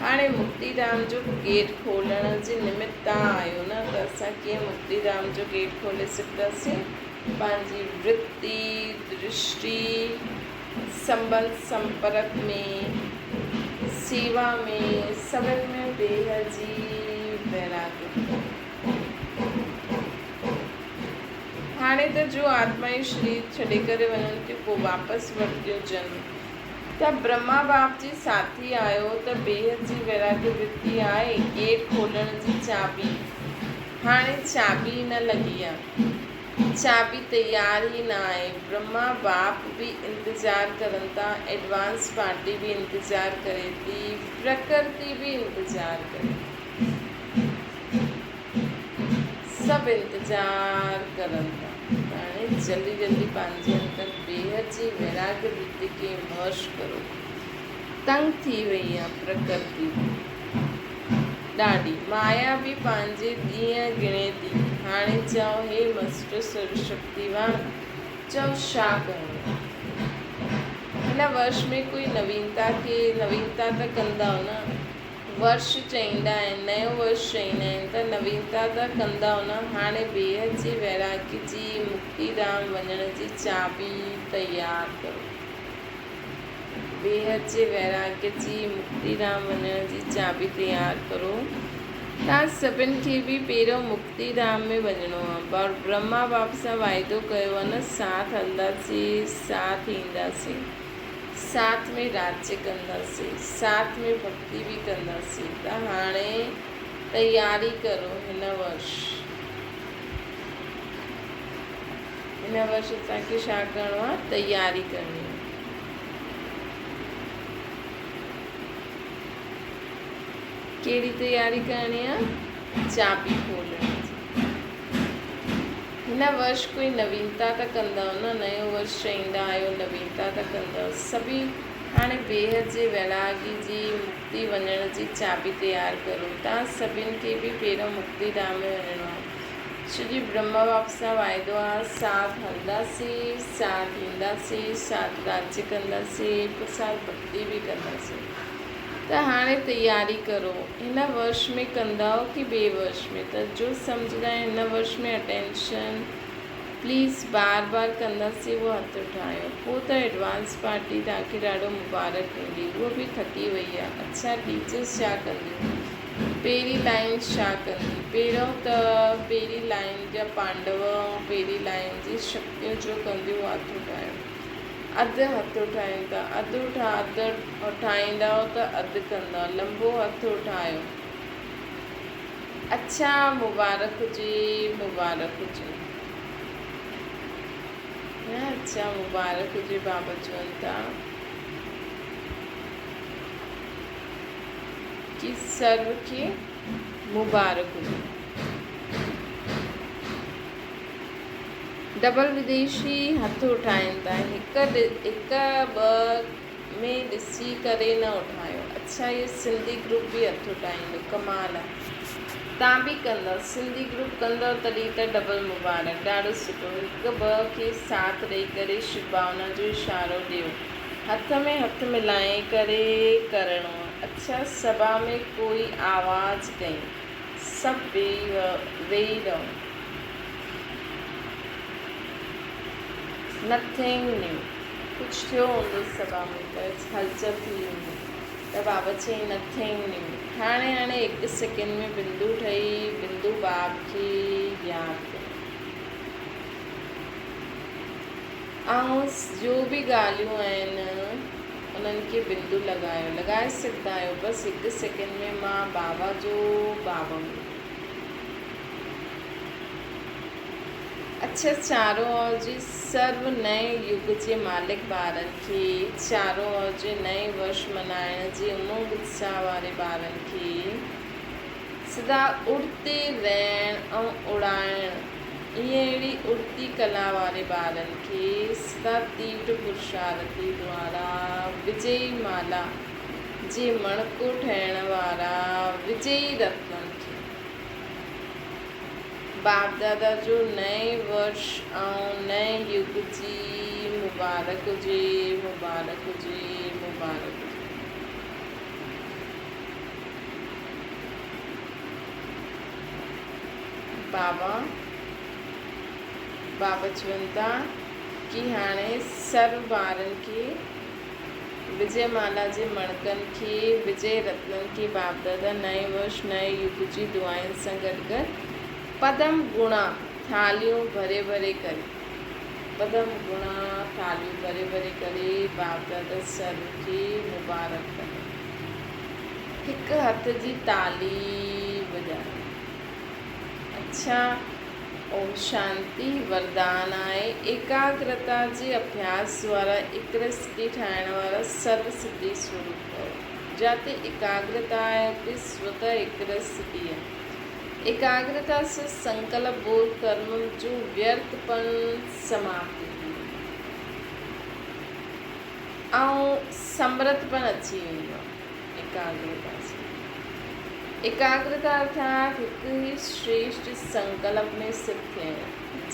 هاڻي مڪتي ڌام جو گيٽ کولڻ جي نمت تان آهيو نه ته اسان ڪيئن مڪتي ڌام جو گيٽ کولي سگهنداسين؟ پنهنجي ورتي، درشٽي، سنٻنڌ سمپرڪ ۾، سيوا ۾، سڀن ۾ بيهه جي ويراڳ. هاڻي ته جو آتمائون شرير ڇڏي ڪري وڃن ٿيون پوء واپس ورتيون جنم. ته برهما باپ جي ساٿي آهيو ته بيحد جي ويراڳي ورتي آهي گيٽ کولڻ جي چاٻي. هاڻي چاٻي نه لڳي آ. چاٻي تيار ئي نه آهي. برهما باپ به انتظار ڪرن ٿا، ايڊوانس پارٽي به انتظار ڪري ٿي، پرڪرتي به انتظار ڪري ٿي. سڀ انتظار ڪرن ٿا ته هاڻي جلدي جلدي پنهنجي اندر بيحد جي ويراڳ ورتي کي مرش ڪرو. تنگ ٿي وئي آ پرڪرتي به ڏاڍي. مايا به پنهنجي ڏينهن ڳڻي ٿي. هاڻي چئو هي مسٽر سرو شڪتيوان چئو ڇا ڪرڻو آ؟ هن ورش ۾ ڪوئي نوينتا کي نوينتا ته ڪندؤ نه؟ ورش چئيندا آهن، نيو ورش چئيندا آهن ته نوينتا ته ڪندؤ نه، هاڻي بيحد جي ويراڳي جي مڪتي ڌام وڃڻ جي چاٻي تيار ڪرو. بيحد جي ويراڳي جي مڪتي ڌام وڃڻ جي چاٻي تيار ڪرو. توهان سڀن کي به پهريون مڪتي ڌام ۾ وڃڻو آهي. برهما باپ سان واعدو ڪيو آهي نه، ساٿ هلنداسين، ساٿ اينداسين. ساٿ ۾ راڄ ڪنداسين، ساٿ ۾ ڀڳتي به ڪنداسين ته هاڻي تياري ڪرو هن ورش هن ورش اسان کي ڇا ڪرڻو آهي تياري ڪرڻي آهي. ڪهڙي تياري ڪرڻي آهي چاٻي کولڻ جي. هن ورش ڪوئي نوينتا ته ڪندؤ نه، نيو ورش چئيندا آهيو، نوينتا ته ڪندؤ. سڀيئي هاڻي بيحد جي ويراڳي جي مڪتي وڃڻ جي چاٻي تيار ڪرو. توهان سڀن کي به پهريون مڪتي ڌام ۾ وڃڻو آهي. ڇو جي برهما باپ سان واعدو آهي، ساٿ هلنداسين، ساٿ اينداسين، ساٿ راڄ ڪنداسين، پوء ساٿ ڀڳتي به ڪنداسين. ته هاڻي تياري ڪرو. هن ورش ۾ ڪندؤ ڪي ٻئي ورش ۾ ته جو سمجهندا آهن هن ورش ۾ اٽينشن پليز بار بار ڪنداسين اهو هٿ اٺايو پوء ته ايڊوانس پارٽي توهان کي ڏاڍو مبارڪ ڏيندي اهو به ٿڪي وئي آهي اڇا ٽيچرس ڇا ڪنديون پهرين لائين ڇا ڪندي پهريون ته پهرين لائين جا پانڊو ۽ پهرين لائين جي شڪتيون جو ڪنديون اهو هٿ اٺايو. اڌ هٿ اٺايون ٿا. اڌ اٺا اڌ اٺائيندؤ ته اڌ ڪندؤ. لنبو هٿ اٺايو. اڇا مبارڪ هجي مبارڪ هجي. نه اڇا مبارڪ هجي بابا چون ٿا ڪي سرو کي مبارڪ هجي. ڊبل وديشي هٿ اٺائين ٿا. هڪ هڪ ٻه ۾ ڏسي ڪري نه اٺايو. اڇا اهو سنڌي گروپ به هٿ اٺائيندو ڪمال آ. تان به ڪندؤ سنڌي گروپ ڪندؤ تڏهن ته ڊبل مبارڪ ڏاڍو سٺو هڪ ٻه کي ساٿ ڏئي ڪري شڀ ڀاونا جو اشارو ڏيو. هٿ ۾ هٿ ملائي ڪري ڪرڻو آ. اڇا سڀا ۾ ڪوئي آواز ڪئين سڀ ويهي رهو. نٿنگ نيو. ڪجهه ٿيو هوندو سڀا ۾ ته هلچل ٿي هوندي ته بابا چيائين نٿنگ نيو. هاڻي هاڻي هڪ سيڪنڊ ۾ بندو ٺهي بندو باب کي ياد ڪيو. ۽ جو به ڳالهيون آهن انهن کي بندو لڳايو، لڳائي سگهندا آهيو، بس هڪ سيڪنڊ ۾ مان بابا جو بابا هوندس. اڇا چارو اوجي سرو نئين يگ جي مالڪ ٻارن کي، چارو اوجي نئين ورش منائڻ جي امنگ اتساهه واري ٻارن کي سدا اڙتي رهڻ ۽ اڙائڻ ائين اهڙي اڙتي ڪلا واري ٻارن کي سدا تيور پرشارٿي دوارا وجئي مالا جي مڻڪو ٺهڻ وارا وجئي رتنن کي باپ دادا جو نئين ورش ۽ نئين يگ جي مبارڪ هجي مبارڪ هجي مبارڪ هجي. بابا بابا چون ٿا ڪي هاڻي سرو ٻارن کي وجي مالا جي مڻڪن کي وجي رتنن کي باپ دادا نئين ورش نئين يگ جي دعائن سان گڏ گڏ پدم گڻا ٿالهيون ڀري ڀري ڪري پدم گڻا ٿالهيون ڀري ڀري ڪري باپ دادا سرو کي مبارڪ ڪندا. هڪ هٿ جي تالي وڄائي. اڇا اوم شانتي وردان آهي ايڪاگرتا جي اڀياس دوارا اڪرستي ٺاهڻ وارا سرو سڌي سوروپ ڀو. جاتي ايڪاگرتا آهي اتي سوتح اڪرستي آهي. ايڪاگرتا سان سنڪلپ بوڌ ڪرم جو ويرٿ پڻ سماپت ٿي ويندو ۽ سمرت پڻ اچي ويندو آهي. ايڪاگرتا سان. ايڪاگرتا ارٿات هڪ ئي شريشٽ سنڪلپ ۾ سٿ ٿيڻ،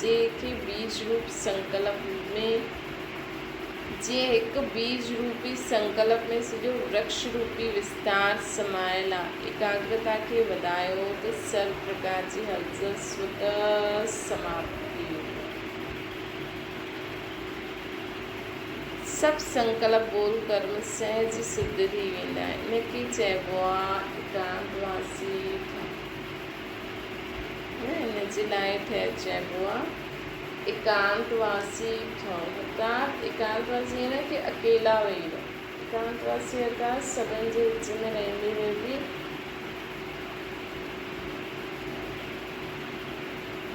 جنهن کي بيج روپ سنڪلپ ۾ جيئن هڪ بيج روپي سنڪلپ ۾ سڄو ورڪش روپي وستار سمايل آ. ايڪاگرتا کي وڌايو ته سرو پرڪار جي هلچل سوتح سماپت ٿي ويندي. سڀ سنڪلپ بول ڪرم سهج سڌ ٿي ويندا آهن. ان کي چئبو آهي ايڪانت واسي ٺهه. ان جي لاء ٺهه چئبو آهي ايڪانت واسي ٺهو. ارٿات ايڪانت واسي يعني ڪي اڪيلا ويهي رهو. ايڪانت واسي ارٿات سڀن جي وچ ۾ رهندي هوئي به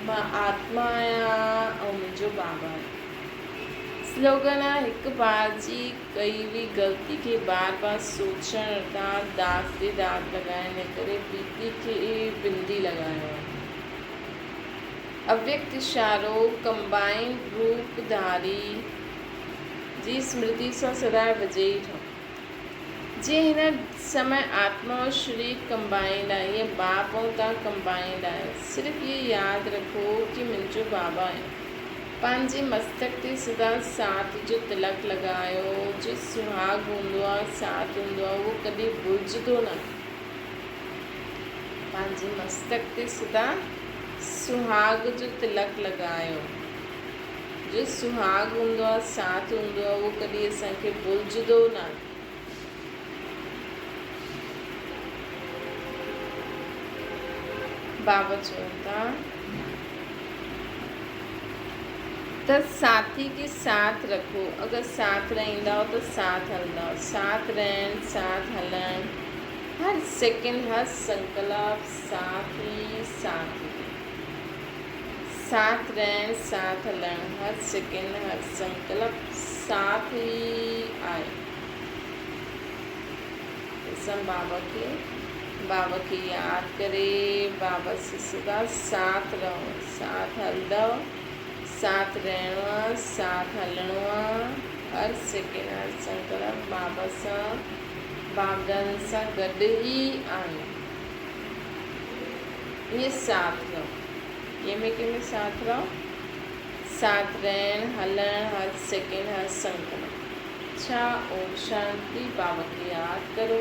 مان آتما آهيان ۽ منهنجو بابا آهي. سلوگن آ هڪ بار جي ڪئي هئي غلطي کي بار بار سوچڻ ارٿات داغ تي داغ لڳائڻ نه ڪري بيتي کي بندي لڳايو آهي. اويڪت اشارو ڪمبائنڊ روپ ڌاري جي سمرتي سان سدائين وجئي ٺهو. جيئن هن سمي آتما ۽ شرير ڪمبائنڊ آهي ائين باپ ۽ توهان ڪمبائنڊ آهيو. صرف هي ياد رکو ڪي منهنجو بابا آهي. پنهنجي مستڪ تي سدا ساٿ جو تلڪ لڳايو، جو سهاڳ هوندو آ، ساٿ هوندو آ، اهو ڪڏهن ڀلجندو نه. پنهنجي مستڪ تي سدا سهاڳ جو تلڪ لڳايو، جو سهاڳ هوندو آ، ساٿ هوندو آ، اهو ڪڏهن اسان کي ڀلجندو نه. بابا چون ٿا ته ساٿي کي ساٿ رکو، اگر ساٿ رهندؤ ته ساٿ هلندؤ، ساٿ رهڻ، ساٿ هلڻ، هر سيڪنڊ هر سنڪلپ ساٿ ئي ساٿ هجي. ساٿ رهڻ، ساٿ هلڻ، هر سيڪنڊ هر سنڪلپ ساٿ ئي آهي. اسان بابا کي بابا کي ياد ڪري بابا سان سدا ساٿ رهو ساٿ هلندؤ ساٿ رهڻو آ ساٿ هلڻو آ هر سيڪنڊ هر سنڪلپ بابا سان باپ دادا سان گڏ ئي آهيون ائين ساٿ رهو ڪنهن ۾ ڪنهن ۾ ساٿ رهو ساٿ رهڻ هلڻ هر سيڪنڊ هر سنڪلپ. اڇا اوم شانتي بابا کي ياد ڪرو.